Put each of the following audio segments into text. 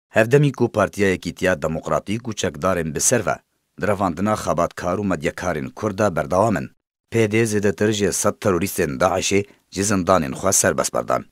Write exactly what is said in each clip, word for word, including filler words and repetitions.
Hevdemî ku Partiya Yekîtiya Demokratîk û çekdarên bi ser ve di revandina xebatkar û medyakarên Kurd de berdewam in, P Y D zêdetir ji sed terorîstên DAIŞê ji zindanên xwe serbest berdan.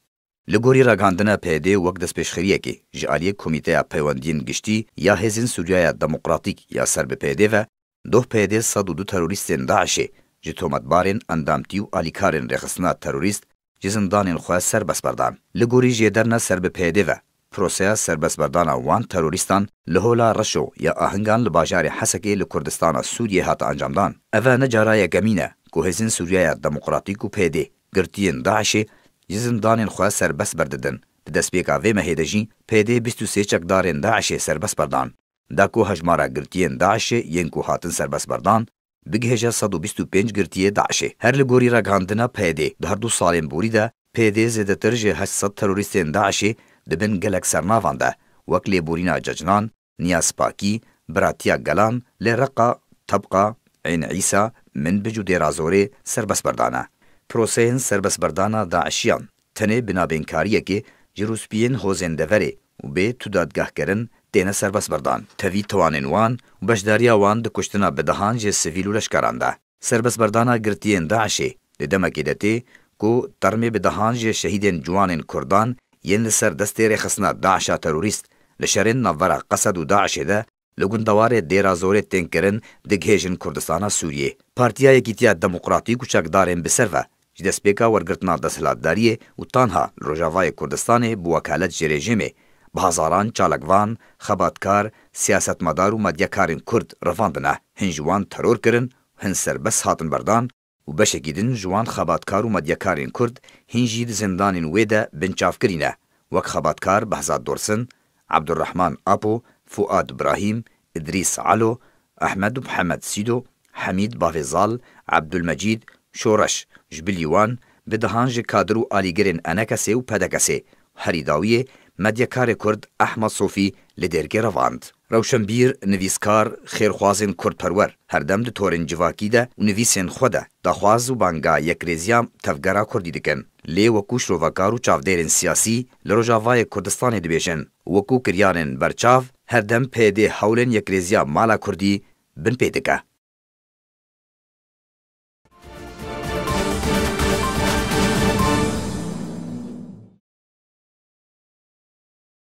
Li gorî ragihandina P Y D wek destpêşxeriyekê ji aliyê Komîteya Peywendiyên Giştî ya Hêzên Sûriyeya Demokratîk ya ser bi P Y D ve, doh P Y D sed û du terorîstên DAIŞê ji tometbarên endamtî û alîkarên rêxistina terorîst ji zindanên xwe serbest berdan. Li gorî jêderna ser bi P Y D ve, proseya serbestberdana wan terorîstan li hola Reşo ya Ahingan li bajarê Hesekê li Kurdistana Sûriyê hate encamdan. Eve ne cara yekemîn e ku Hêzên Sûriyeya Demokratîk û P Y D girtiyên DAIŞê ji zindanên xwe serbest berdidin. Di destpêka vê mehê de jî P Y D bîst û sê çekdarên DAIŞê serbest berdan. Da ku hejmara girtiyên DAIŞê yên ku hatin serbest berdan, bigihêje sed û bîst û pênc girtiyê DAIŞê. Her li gorî ragihandina P Y D, di her du salên borî de P Y D zêdetir ji heşt sed terorîstên DAIŞê di bin gelek sernavan de, wek lêborîna Cecnan, Niyazpakî, Biratiya Gelan, li Reqa, Tebqa, Ên Îsa, Minbic û Dêra Zorê serbest berdane. Proseyên serbestberdana DAIŞiyan tenê bi navbênkariyekê ji rûspiyên hozên deverê û bê tu dadgehkirin têne serbest berdan. Tevî tawanên wan û beşdariya wan di kuştina bi dehan ji sivîl û leşkeran de. Serbestberdana girtiyên DAIŞê di demekê de tê ku termê bi dehan ji şehîdên ciwanên Kurdan yên li ser destê rêxistina DAIŞa terorîst li şerên navbera Qesed û DAIŞê de li gundewarê Dêra Zorê tên kirin digihêjin Kurdistana Sûriyê. Partiya Yekîtiya Demokratîk û çekdarên bi ser ve ji destpêka wergirtina desthilatdariyê û tanha li Rojavayê Kurdistanê bi wekalet ji rejîmê bi hezaran çalakvan, xebatkar, siyasetmedar û medyakarên Kurd revandine. Hin ji wan teror kirin, hin serbest hatin berdan û beşekî din ji wan xebatkar û medyakarên Kurd hîn jî di zindanên wê de binçavkirî ne, wek xebatkar Behzat Dorsin, Abdurrahman Apo, Fuad Brahîm, Idrîs Alo, Ehmed û Mihemed Sîdo, Hemîd Bavê Zal, Ebdulmecîd, Şoreş, ji bilî wan bi dehan ji kadir û alîgirên ENKSê û PDKSê, herî dawiyê medyakarê Kurd Ehmed Sofî li Dêrkê revand. Rewşenbîr, nivîskar, xêrxwazên kurdperwer herdem di torên civakî de û nivîsên xwe de daxwaz û banga yekrêziya tevgera kurdî dikin. Lê wekû şrovekar û çavdêrên siyasî li Rojavayê Kurdistanê dibêjin, wekû kiryarên berçav herdem P Y D hewlên yekrêziya mala kurdî bin pê dike.